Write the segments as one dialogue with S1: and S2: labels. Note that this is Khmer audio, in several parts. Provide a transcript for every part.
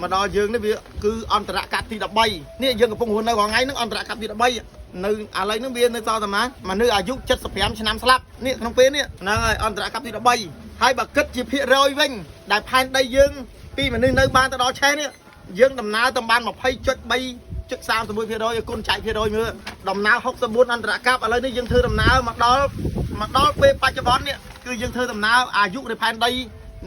S1: មកដល់យើងនេះវាគឺអន្តរកាត់ទី13នេះយើងកំពុងរស់នៅរាល់ថ្ងៃហ្នឹងអន្តរកាត់ទី13នៅឥឡូវហ្នឹងវានៅសល់តែប៉ុន្មានមនុស្សអាយុ75ឆ្នាំស្លាប់នេះក្នុងពេលនេះហ្នឹងហើយអន្តរកាត់ទី13ហើយបើគិតជាភាគរយវិញដែលផែនដីយើងពីមនុស្សនៅបានទៅដល់ឆេះនេះយើងដំណើរទៅបាន20.3 31%ឲ្យគុណចែកភាគរយមើលដំណើរ64អន្តរកាប់ឥឡូវនេះយើងធ្វើដំណើរមកដល់មកដល់ពេលបច្ចុប្បន្ននេះគឺយើងធ្វើដំណើរអាយុនៃផែនដី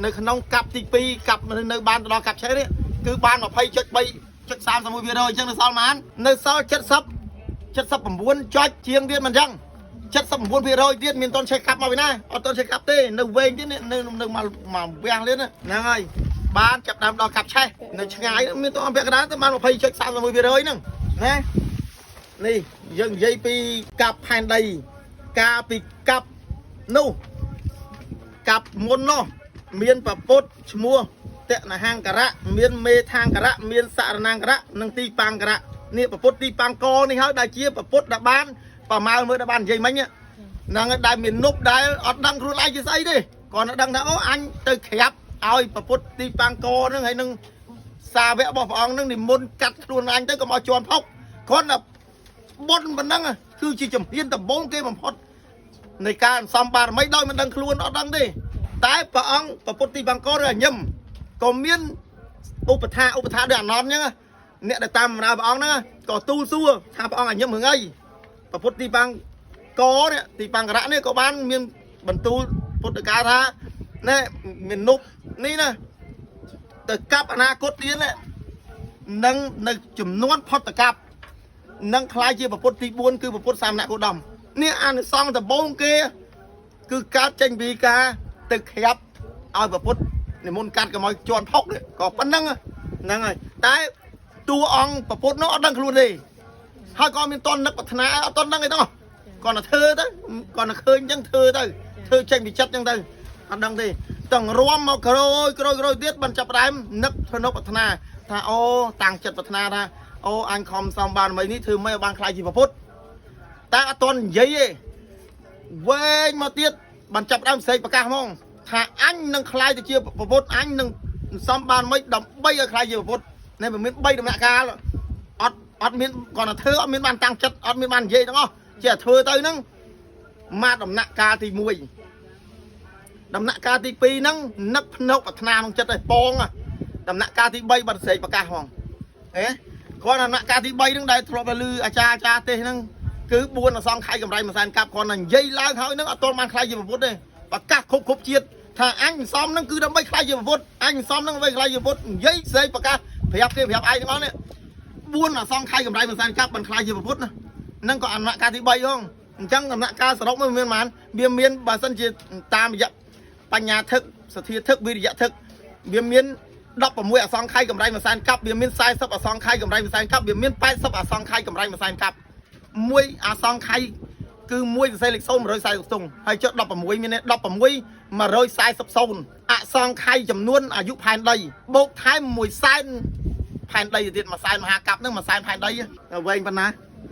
S1: នៅក្នុងកាប់ទី2កាប់នៅបានទៅដល់កាប់ឆេះនេះគឺបាន20.3.31%អញ្ចឹងនៅសល់ប៉ុន្មាននៅសល់70 79ចុចជាងទៀតមិនអញ្ចឹង79%ទៀតមានតនឆេះកាប់មកពីណាអត់តនឆេះកាប់ទេនៅវែងទៀតនេះនៅនៅមកមកវះទៀតហ្នឹងហើយបានចាប់ដើមដល់កាប់ឆេះនៅឆ្ងាយមានតនពាក់កណ្ដាលទៅបាន20.31%ហ្នឹងណានេះយើងនិយាយពីកាប់ផែនដីកាលពីកាប់នោះកាប់មុននោះមានពពុទ្ធឈ្មោះតនហង្ការៈមានមេថាង្ការៈមានសរណាង្ការៈនិងទីបាង្ការៈនេះពពុទ្ធទីបាង្កនេះហើយដែលជាពពុទ្ធដែលបានប្រមាលមើលដែលបាននិយាយមិញហ្នឹងហើយដែលមាននុបដែលអត់ដឹងខ្លួនឯងជាស្អីទេគាត់នៅដឹងថាអូអញទៅក្រាបឲ្យពពុទ្ធទីបាង្កហ្នឹងហើយនឹងសាវករបស់ព្រះអង្គហ្នឹងនិមន្តកាត់ខ្លួនអញទៅកុំឲ្យជន់ផុកគាត់តែបុណ្យប៉ុណ្ណឹងគឺជាជំហានដំបូងគេបំផុតនៃការអន្សំបារមីដោយមិនដឹងខ្លួនអត់ដឹងទេតែព្រះអង្គពពុទ្ធទីបាង្កឬអញឹមក៏មានឧបថាឧបថាដូចអានន្ទអញ្ចឹងអ្នកដែលតាមបម្រើព្រះអង្គហ្នឹងក៏ទូលសួរថាព្រះអង្គអញឹមរឿងអីពពុទ្ធទីបាង្កនេះទីបាង្ករៈនេះក៏បានមានបន្ទូលពុទ្ធកាថាណែមាននុបនេះណាទៅកាប់អនាគតទៀតនេះនឹងនៅចំនួនផុតកាប់នឹងខ្លាយជាពពុទ្ធទី4គឺពពុទ្ធសាមណគោតមនេះអានិសង្សដំបូងគេគឺកើតចេញពីការទៅក្រាបឲ្យពពុទ្ធនិមន្តកាត់កុំឲ្យជន់ផុកនេះក៏ប៉ុណ្្នឹងហ្នឹងហើយតែតួអង្គពពុទ្ធនោះអត់ដឹងខ្លួនទេហើយក៏មានតន់នឹកប្រាថ្នាអត់តន់ដឹងអីទាំងអស់គាត់តែធ្វើទៅគាត់តែឃើញអញ្ចឹងធ្វើទៅធ្វើចេញពីចិត្តអញ្ចឹងទៅអត់ដឹងទេទាំងរួមមកក្រោយក្រោយក្រោយទៀតបានចាប់ផ្ដើមនឹកធ្វើនឹកប្រាថ្នាថាអូតាំងចិត្តប្រាថ្នាថាអូអញខំសំបានមិននេះធ្វើមិនឲ្យបានខ្លាយជាពុទ្ធតែអត់តន់និយាយទេវែងមកទៀតបានចាប់ផ្ដើមស្រែកប្រកាសហ្មងថាអញនឹងខ្លាយទៅជាពុទ្ធអញនឹងសំបានមិនដើម្បីឲ្យខ្លាយជាពុទ្ធនេះវាមាន3ដំណាក់កាលអត់អត់មានគាត់តែធ្វើអត់មានបានតាំងចិត្តអត់មានបាននិយាយទាំងអស់ជាធ្វើទៅហ្នឹងមកដំណាក់កាលទី1ដំណាក់កាលទី2ហ្នឹងនឹកភ្នោកប្រាថ្នាក្នុងចិត្តឲ្យពងដំណាក់កាលទី3បាត់ស្រែកប្រកាសហ្មងអេគាត់ដំណាក់កាលទី3ហ្នឹងដែលធ្លាប់តែឮអាចារ្យអាចារ្យទេសហ្នឹងគឺ4អសង្ខ័យកម្រៃមួយសែនកាប់គាត់តែនិយាយឡើងហើយហ្នឹងអត់ទាន់បានខ្លាយជាពុទ្ធទេប្រកាសគ្រប់គ្រប់ជាតិថាអញសំហ្នឹងគឺដើម្បីខ្លាយជាពុទ្ធអញសំហ្នឹងដើម្បីខ្លាយជាពុទ្ធនិយាយស្រែកប្រកាសប្រាប់គេប្រាប់ឯងទាំងអស់នេះ4អសង្ខ័យកម្រៃមួយសែនកាប់មិនខ្លាយជាពុទ្ធណាហ្នឹងក៏ដំណាក់កាលទី3ហងអញ្ចឹងដំណាក់កាលសរុបมันមានប៉ុន្មានវាមានបើសិនជាតាមរយៈបញ្ញាធឹកសទ្ធាធឹកវិរិយធឹកវាមាន16អសង្ខ័យកម្រៃមួយសែនកាប់វាមាន40អសង្ខ័យកម្រៃមួយសែនកាប់វាមាន80អសង្ខ័យកម្រៃមួយសែនកាប់មួយអសង្ខ័យគឺមួយសរសេរលេខ0 140ខ្ទង់ហើយចុះ16មាន16 140 0អសង្ខ័យចំនួនអាយុផែនដីបូកថែម1សែនផែនដីទៅទៀតមួយសែនមហាកັບហ្នឹងមួយសែនផែនដីវែងប៉ុណ្ណា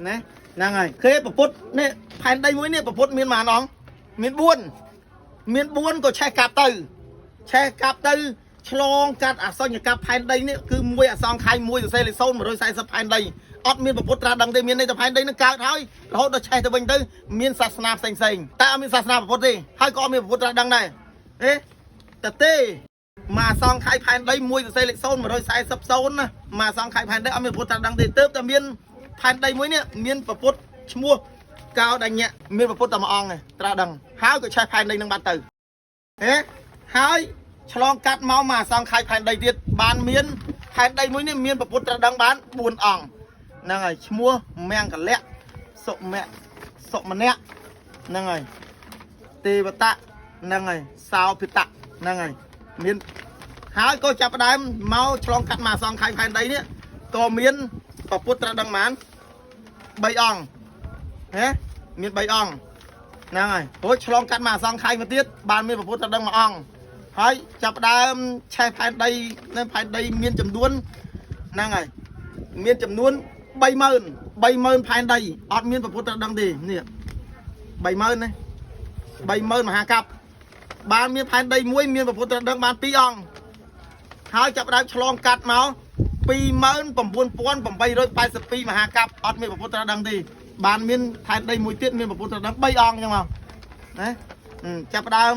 S1: ណាហ្នឹងហើយគេពពុទ្ធនេះផែនដីមួយនេះពពុទ្ធមានប៉ុន្មានអង្គមាន4មាន4ក៏ឆេះកាប់ទៅឆេះកាប់ទៅឆ្លងកាត់អសញ្ញកាប់ផែនដីនេះគឺមួយអសង្ខ័យមួយសរសេរលេខ0 140ផែនដីអត់មានពពុទ្ធត្រាស់ដឹងទេមានន័យថាផែនដីនឹងកើតហើយរហូតដល់ឆេះទៅវិញទៅមានសាសនាផ្សេងផ្សេងតែអត់មានសាសនាពុទ្ធទេហើយក៏អត់មានពុទ្ធត្រាស់ដឹងដែរអេតទេមកអសង្ខ័យផែនដីមួយសរសេរលេខ0 140 0ណាមកអសង្ខ័យផែនដីអត់មានពុទ្ធត្រាស់ដឹងទេទើបតែមានផែនដីមួយនេះមានពុទ្ធឈ្មោះកោដញ្ញៈមានពុទ្ធតែមួយអង្គឯងត្រាស់ដឹងហើយក៏ឆេះផែនដីនឹងបាត់ទៅហេហើយឆ្លងកាត់មកមកអសង្ខ័យផែនដីទៀតបានមានផែនដីមួយនេះមានពុទ្ធត្រាស់ដឹងបាន4អង្គហ្នឹងហើយឈ្មោះមង្គលៈសុមៈសុមនៈហ្នឹងហើយទេវតៈហ្នឹងហើយសោភិតៈហ្នឹងហើយមានហើយក៏ចាប់ផ្ដើមមកឆ្លងកាត់មកអសង្ខ័យផែនដីនេះក៏មានពុទ្ធត្រាស់ដឹងបាន3អង្គហេមាន3អង្គហ្នឹងហើយព្រោះឆ្លងកាត់មកអសង្ខ័យមកទៀតបានមានពុទ្ធត្រាស់ដឹងមួយអង្គហើយចាប់ផ្ដើមឆេះផែនដីនៅផែនដីមានចំនួនហ្នឹងហើយមានចំនួន30000 30000ផែនដីអត់មានពុទ្ធត្រាស់ដឹងទេនេះ30000ណា30000មហាកັບបានមានផែនដីមួយមានពុទ្ធត្រាស់ដឹងបាន2អង្គហើយចាប់ផ្ដើមឆ្លងកាត់មក 29,882មហាកັບអត់មានព្រះពុទ្ធត្រាស់ដឹងទេបានមានផែនដីមួយទៀតមានព្រះពុទ្ធត្រាស់ដឹង3អង្គអញ្ចឹងមកណាចាប់ផ្ដើម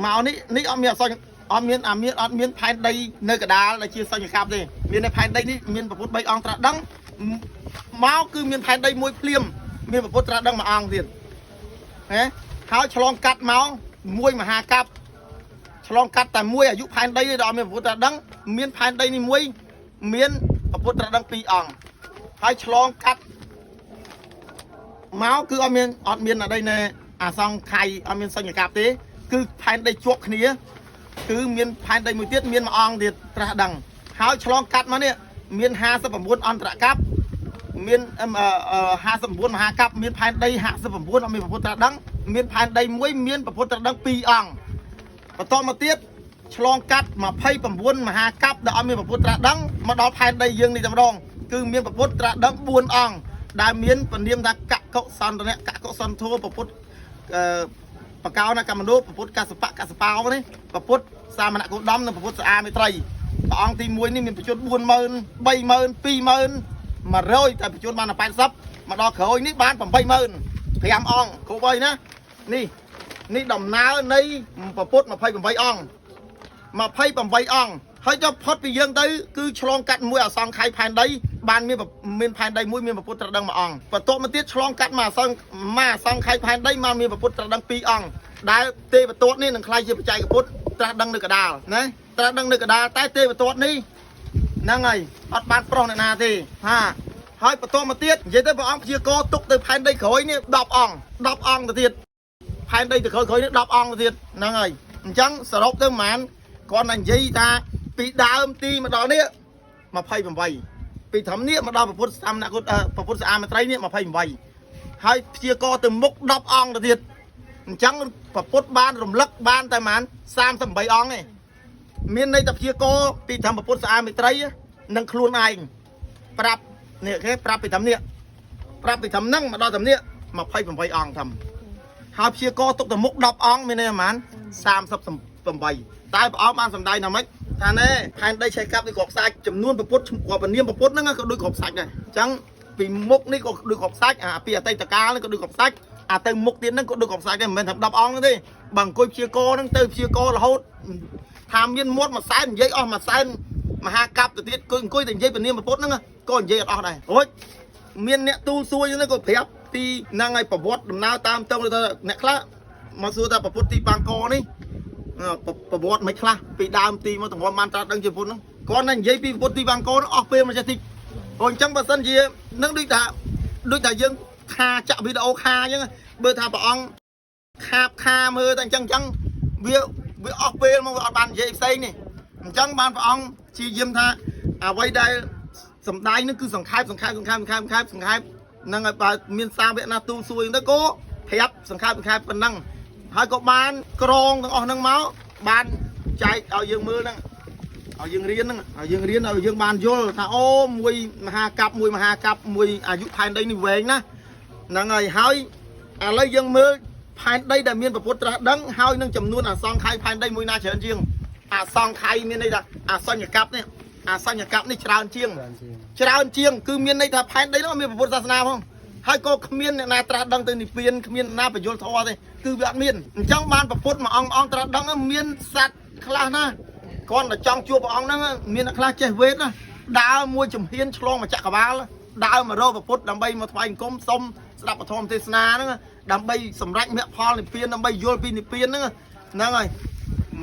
S1: មកនេះនេះអត់មានអសញ្ញអត់មានអាមានអត់មានផែនដីនៅកដាលដែលជាសញ្ញកັບទេមានតែផែនដីនេះមានព្រះពុទ្ធ3អង្គត្រាស់ដឹងមកគឺមានផែនដីមួយភ្លាមមានព្រះពុទ្ធត្រាស់ដឹងមួយអង្គទៀតណាហើយឆ្លងកាត់មកមួយមហាកັບ ឆ្លងកាត់តែមួយអាយុផែនដីទេដល់អត់មានព្រះពុទ្ធត្រាស់ដឹងមានផែនដីនេះមួយមានព្រះពុទ្ធត្រាស់ដឹងពីរអង្គហើយឆ្លងកាត់មកគឺអត់មានអត់មានអដីណែអាសង្ខ័យអត់មានសញ្ញកັບទេគឺផែនដីជាប់គ្នាគឺមានផែនដីមួយទៀតមានមួយអង្គទៀតត្រាស់ដឹងហើយឆ្លងកាត់មកនេះមាន59អន្តរកັບមាន59មហាកັບមានផែនដី59អត់មានព្រះពុទ្ធត្រាស់ដឹងមានផែនដីមួយមានព្រះពុទ្ធត្រាស់ដឹងពីរអង្គ បន្តមកទៀតឆ្លងកាត់29មហាកັບដែលអត់មានព្រះពុទ្ធត្រាស់ដឹងមកដល់ផែនដីយើងនេះតែម្ដងគឺមានព្រះពុទ្ធត្រាស់ដឹង4អង្គដែលមានពនាមថាកកុសន្តនៈកកុសន្ធោព្រះពុទ្ធអឺបកោណកម្មនោព្រះពុទ្ធកសបៈកសបោនេះព្រះពុទ្ធសាមណគោដមនិងព្រះពុទ្ធស្អាមេត្រីព្រះអង្គទី1នេះមានប្រជជន40000 30000 20000 100តែប្រជជនបានតែ80មកដល់ក្រោយនេះបាន80000 5អង្គគ្រប់ហើយណានេះ នេះដំណើរនៃពពុទ្ធ28អង្គ28អង្គហើយចុះផុតពីយើងទៅគឺឆ្លងកាត់មួយអសង្ខ័យផែនដីបានមានមានផែនដីមួយមានពពុទ្ធត្រដឹងមួយអង្គបន្ទាប់មកទៀតឆ្លងកាត់មួយអសង្មួយអសង្ខ័យផែនដីមកមានពពុទ្ធត្រដឹងពីរអង្គដែលទេវទត្តនេះនឹងក្លាយជាបច្ច័យកពុទ្ធត្រាស់ដឹងនៅកដាលណាត្រាស់ដឹងនៅកដាលតែទេវទត្តនេះហ្នឹងហើយអត់បានប្រុសអ្នកណាទេហាហើយបន្ទាប់មកទៀតនិយាយទៅព្រះអង្គព្យាករទុកទៅផែនដីក្រោយនេះ10អង្គ10អង្គទៅទៀត ផែនដីទៅក្រោយៗនេះ10អង្គទៅទៀតហ្នឹងហើយអញ្ចឹងសរុបទៅប្រហែលគាត់តែនិយាយថាពីដើមទីមកដល់នេះ28ពីធម្មនេះមកដល់ពុទ្ធសាមនគុតពុទ្ធស្អាមត្រីនេះ28ហើយព្យាករទៅមុខ10អង្គទៅទៀតអញ្ចឹងពុទ្ធបានរំលឹកបានតែប្រហែល38អង្គទេមានន័យថាព្យាករពីធម្មពុទ្ធស្អាមត្រីនិងខ្លួនឯងប្រាប់នេះគេប្រាប់ពីធម្មនេះប្រាប់ពីធម្មហ្នឹងមកដល់ធម្មនេះ28អង្គធម្ម ហើយព្យាករទុកទៅមុខ10អង្គមានន័យប្រហែល38តែព្រះអង្គបានសម្ដែងថាម៉េចថាណែផែនដីឆេះកាប់ដូចគ្រាប់សាច់ចំនួនពពុទ្ធគ្រាប់ពនាមពពុទ្ធហ្នឹងក៏ដូចគ្រាប់សាច់ដែរអញ្ចឹងពីមុខនេះក៏ដូចគ្រាប់សាច់អាពីអតីតកាលនេះក៏ដូចគ្រាប់សាច់អាទៅមុខទៀតហ្នឹងក៏ដូចគ្រាប់សាច់ដែរមិនមែនថា10អង្គទេបើអង្គុយព្យាករហ្នឹងទៅព្យាកររហូតថាមានមាត់មួយសែននិយាយអស់មួយសែនមហាកັບទៅទៀតគឺអង្គុយតែនិយាយពនាមពពុទ្ធហ្នឹងក៏និយាយអត់អស់ដែររួច មានអ្នកទូលសួរយ៉ាងនេះក៏ប្រាប់ពីហ្នឹងហើយប្រវត្តិដំណើរតាមតងទៅថាអ្នកខ្លះមកសួរថាប្រពុតទីបាងកនេះប្រវត្តិមិនខ្លះពីដើមទីមកទម្រាំបានត្រាស់ដឹងជាពុទ្ធហ្នឹងគាត់តែនិយាយពីពុទ្ធទីបាងកនោះអស់ពេលមកចេះតិចព្រោះអញ្ចឹងបើសិនជានឹងដូចថាដូចថាយើងខាចាក់វីដេអូខាអញ្ចឹងបើថាព្រះអង្គខាបខាមើលតែអញ្ចឹងអញ្ចឹងវាវាអស់ពេលមកវាអត់បាននិយាយផ្សេងនេះអញ្ចឹងបានព្រះអង្គជាយាមថាអ្វីដែល សំដែងនឹងគឺសង្ខេបសង្ខេបសង្ខេបសង្ខេបសង្ខេបសង្ខេបហ្នឹងហើយបើមានសាវកណាទូលសួរហ្នឹងទៅក៏ប្រាប់សង្ខេបសង្ខេបប៉ុណ្ណឹងហើយក៏បានក្រងទាំងអស់ហ្នឹងមកបានចែកឲ្យយើងមើលហ្នឹងឲ្យយើងរៀនហ្នឹងឲ្យយើងរៀនឲ្យយើងបានយល់ថាអូមួយមហាកັບមួយមហាកັບមួយអាយុផែនដីនេះវែងណាស់ហ្នឹងហើយហើយឥឡូវយើងមើលផែនដីដែលមានពុទ្ធត្រាស់ដឹងហើយនឹងចំនួនអសង្ខ័យផែនដីមួយណាច្រើនជាងអសង្ខ័យមានន័យថាអសញ្ញកັບនេះអសញ្ញកັບនេះច្រើនជាង
S2: ច្រើនជាង
S1: ច្រើនជាងគឺមានន័យថាផែនដីនោះអត់មានពុទ្ធសាសនាផងហើយក៏គ្មានអ្នកណាត្រាស់ដឹងទៅនិព្វានគ្មានអ្នកណាបញ្យលធម៌ទេគឺវាអត់មានអញ្ចឹងបានពុទ្ធមួយអង្គអង្គត្រាស់ដឹងមានសត្វខ្លះណាគ្រាន់តែចង់ជួបព្រះអង្គហ្នឹងមានអ្នកខ្លះចេះវេទណាដើរមួយជំហានឆ្លងមួយចក្រវាលដើរមករកពុទ្ធដើម្បីមកថ្វាយអង្គមសុំស្ដាប់ពធមទេសនាហ្នឹងដើម្បីសម្រេចមគ្គផលនិព្វានដើម្បីយល់ពីនិព្វានហ្នឹងហ្នឹងហើយ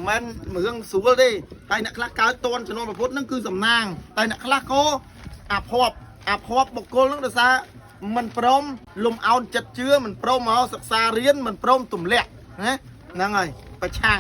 S1: មិនមែនរឿងស្រួលទេតែអ្នកខ្លះកើតតន់ចំនួនពុទ្ធហ្នឹងគឺសំណាងតែអ្នកខ្លះក៏អាភ័ព្វអាភ័ព្វបុគ្គលហ្នឹងដោយសារមិនព្រមលំអោនចិត្តជឿមិនព្រមមកសិក្សារៀនមិនព្រមទម្លាក់ណាហ្នឹងហើយប្រឆាំង